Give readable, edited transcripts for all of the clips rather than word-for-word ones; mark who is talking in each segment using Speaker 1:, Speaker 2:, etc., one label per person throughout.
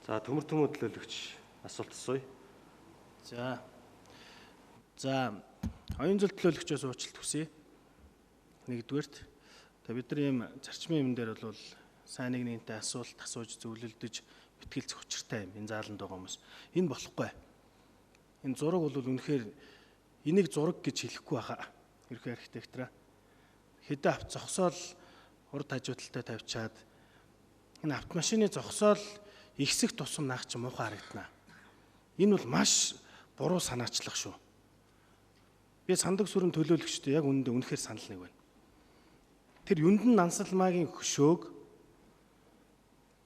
Speaker 1: За, төмөр төмөн төлөөлөгч асуулт асууя.
Speaker 2: За. За, оюун зул төлөөлөгчөөс уучлалт хүсье. Нэгдүгээрт тэгээ бид нар ийм зарчмын юм дээр бол сайн нэг нэгнтэй асуулт асууж зөвлөлдөж мэтгэлцэх учиртай юм. Энэ зааланд байгаа хүмүүс. Энэ болохгүй. Энэ зураг бол үнэхээр энийг зураг гэж хэлэхгүй байхаа. Ерхий архитектораа. Хэдэн авт зогсоол урд хажуу талтай тавьчаад энэ автомашины зогсоол ихсэх тусам наах чи муухай харагдана. Энэ бол маш буруу санаачлах шүү. Би сандаг сүрэн төлөөлөгчтэй яг үнэндээ үнэхээр санал нэг байна. Тэр юндэн нансалмаагийн хөшөөг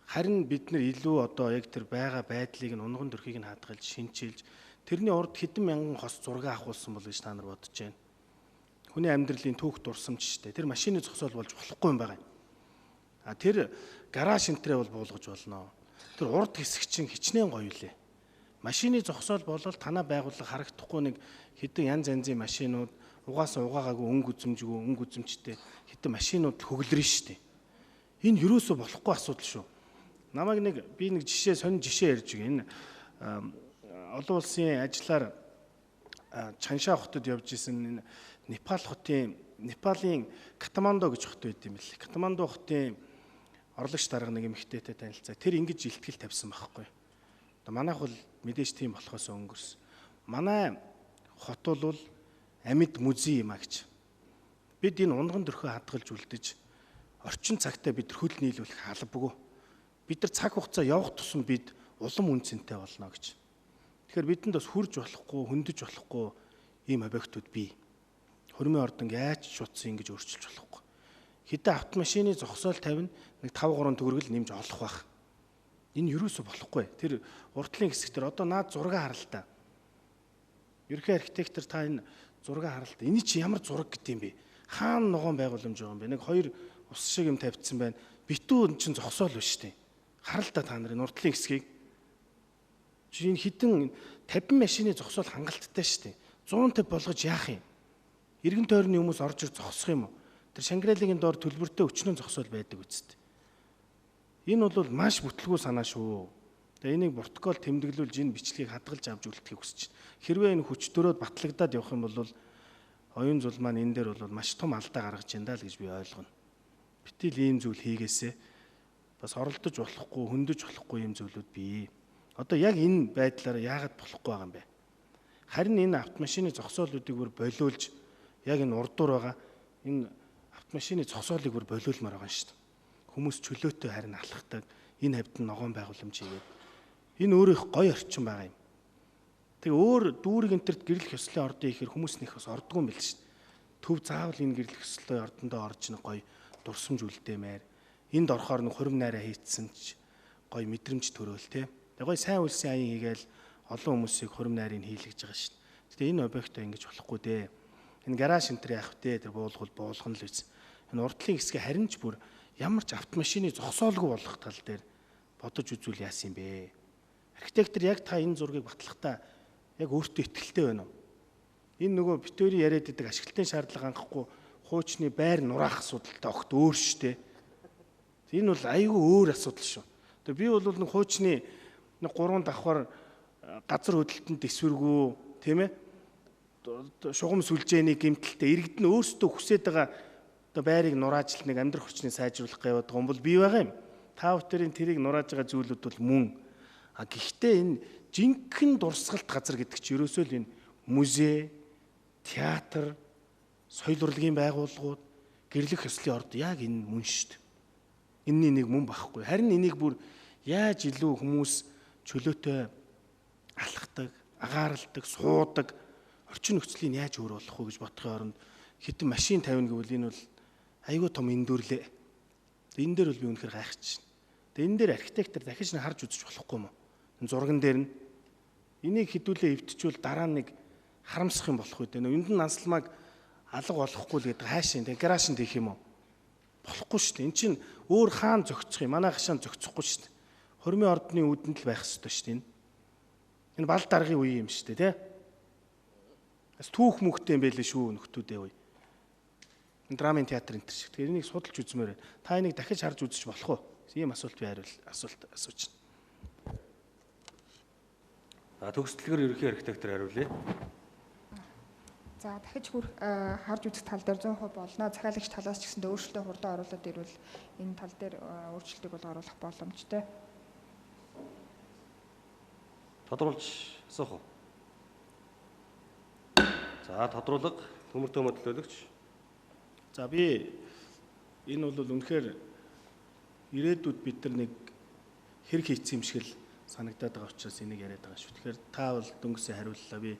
Speaker 2: харин бид нар илүү одоо яг тэр байгаа байдлыг нь унган төрхийг нь хадгалж шинчилж тэрний урд хэдэн мянган хос зураг авахулсан бол гэж та нар бодож байна. Хүний амьдралын түүх дурсамж штэ. Тэр машины зогсоол болж болохгүй юм байгаа юм. А тэр гараж энтрээ бол буулгаж болно. Тэр урд хэсэг чинь хичнээн гоё лээ. Машины зогсоол болол танаа байгууллага харагдахгүй нэг хэдэн янз янзын машинууд угаасаа угаагаагүй өнгө үзэмжгүй өнгө үзэмжтэй хэдэн машинууд хөглөрнө штэ. Энэ юусоо болохгүй асуудал шүү. Намайг нэг би нэг жишээ сонин жишээ ярьж өгье. Энэ олон улсын ажиллаар Чаншаа хотод явж исэн энэ Непал хотын Непалийн Катманду гэж хот байд юм бэл. Катманду хотын орлогч дарга нэг эмэгтэйтэй танилцаа. Тэр ингэж илтгэл тавьсан байхгүй. Одоо манайх бол мэдээж тийм болохоос өнгөрсөн. Манай хот бол амьд музей юм а гэж. Бид энэ унган дөрхөө хадгалж үлдэж орчин цагтаа бид хөл нийлүүлэх албагүй. Бид нар цаг хугацаа явах тусам бид улам үн цэнтэй болно гэж. Тэгэхээр бидэнд бас хурж болохгүй, хөндөж болохгүй ийм объектууд бий. Хормын ордонг яаж ч утсан ингэж өөрчилж болохгүй. Хэдэн автомашины зогсоол тавина нэг 5 3 төгрөгөл нэмж олох байх. Энэ юусоо болохгүй. Тэр уртлын хэсэг дээр одоо наад зураг харал та. Ерхий архитектор та энэ зураг харал та. Энэ чи ямар зураг гэдэг юм бэ? Хаана ногоон байгууламж байгаа юм бэ? Нэг хоёр ус шиг юм тавьдсан байна. Битүү эн чин зогсоол биш үү? Харал та нарын уртлын хэсгийг. Чи энэ хэдэн 50 машины зогсоол хангалттай шүү дээ. 150 болгож яах юм? Иргэн тойрны хүмүүс орж ир зогсох юм уу? Тэр Шангриалагийн доор төлбөртэй өчнөн зогсоол байдаг үсттэй. Энэ бол маш бүтлгүй санаа шүү. Тэгээ энийг протокол тэмдэглүүлж энэ бичлэгийг хадгалж авч үлдэхийг хүсэж байна. Хэрвээ энэ хүч төрөөд батлагдаад явах юм бол оюун зул маань энэ дээр бол маш том алдаа гаргаж байна даа л гэж би ойлгоно. Битил ийм зүйл хийгээсээ бас оролдож болохгүй, хөндөж болохгүй ийм зүйлүүд бий. Одоо яг энэ байдлаараа яагаад болохгүй байгаа юм бэ? Харин энэ автомашины зогсоолуудыг бүр болиулж яг энэ урдуур байгаа энэ автомашины зогсоолыг бүр болиулмаар байгаа юм шүү дээ. Хүмүүс чөлөөтэй харин алхахдаг энэ хавьд нь ногоон байгууламж хийгээд энэ өөрөө их гоё орчин байгаа юм. Тэгээ өөр дүүрэг энтерт гэрлэх ёслолын ордон ихээр хүмүүс нэх бас ордгоо юм бэл шүү дээ. Төв заавал энэ гэрлэх ёслолын ордондоо орж нэг гоё дурсамж үлдээмээр энд орохоор нэг хурим найраа хийцсэн ч гоё мэдрэмж төрөөл те. Тэгээ гоё сайн үлсэн аян хийгээл олон хүмүүсийг хурим найрыг хийлгэж байгаа шүү дээ. Гэтэ энэ объектоо ингэж болохгүй дээ. Энэ гараж энтер яах вэ? Тэр буулгал буулгана л үз. Энэ урдлын хэсгээ харин ч бүр ямар ч автомашины зогсоолгүй болох тал дээр бодож үзвэл яасан юм бэ? Архитектор яг та энэ зургийг батлахдаа яг өөртөө ихтэй байна уу? Энэ нөгөө битүүрийн яриад байдаг ашиглалтын шаардлага хангахгүй хуучны байр нураах асуудалтай огт өөр шүү дээ. Энэ бол айгүй өөр асуудал шүү. Тэгээ би бол нэг хуучны нэг гурван давхар газар хөдлөлтөнд дэсвэргүй тийм ээ шугам сүлжээний гэмтэлтэй иргэд нь өөрсдөө хүсээд байгаа одоо байрыг нурааж л нэг амьдрах хүчнийг сайжруулах гэж явдаг юм бол бий байгаа юм. Та бүхэн тэрийг нурааж байгаа зүйлүүд бол мөн. А гэхдээ энэ жинхэнэ дурсгалт газар гэдэг чинь ерөөсөө л энэ музей, театр, соёл урлагийн байгууллагууд, гэрлэх ёслолын орд яг энэ мөн шүү дээ. Энэний нэг мөн байхгүй. Харин энийг бүр яаж илүү хүмүүс чөлөөтэй алхдаг, агаарладаг, суудаг орчин нөхцөлийг яаж өөр болох вэ гэж бодохын оронд хэдэн машин тавина гэвэл энэ бол айгүй том эндүрлээ. Энэ дээр бол би үнэхээр гайхаж байна. Тэгээ энэ дээр архитектор дахиж нэг харж үзэж болохгүй юм уу? Энэ зурган дээр нь энийг хэдүүлээ эвдчихвэл дараа нь нэг харамсах юм болох үү? Энд нь нансалмааг алга болохгүй л гэдэг хайшин тэгээ гаражинд хийх юм уу? Болохгүй шүү дээ. Эн чинь өөр хаан зөгцөх юм. Манай гашаан зөгцөхгүй шүү дээ. Хормын ордны үүдэнд л байх ёстой шүү дээ энэ. Энэ бал даргын үе юм шүү дээ, тэ? Бас түүх мөхтэй юм байлээ шүү нөхдүүдээ үе. Энэ драмын театр энэ төр шиг. Тэгэхээр энийг судалж үзмээр байна. Та энийг дахиж харж үзэж болох уу? Ийм асуулт би хариул асуулт асууж байна.
Speaker 1: За, төгсдөлгөр ерөнхий архитектор хариулъя.
Speaker 3: За, дахиж харж үзэх тал дээр 100% болно. Захиалагч талаас ч гэсэндээ өөрчлөлтөө хурдан оруулаад ирвэл энэ тал дээр өөрчлөлтийг бол оруулах боломжтой.
Speaker 1: Тодруулж асуух уу? За, тодруулга төмөр төлөөлөгч.
Speaker 2: За, би энэ бол үнэхээр ирээдүйд бид нар нэг хэрэг хийцэн юм шиг л санагдаад байгаа учраас энийг яриад байгаа шүү. Тэгэхээр та бол дөнгөсөө хариуллаа. Би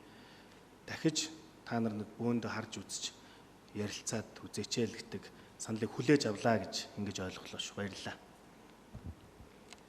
Speaker 2: дахиж та нар нэг бөөндөө харж үзэж ярилцаад үзээч л гэдэг саналыг хүлээж авлаа гэж ингэж ойлголоо шүү. Баярлалаа.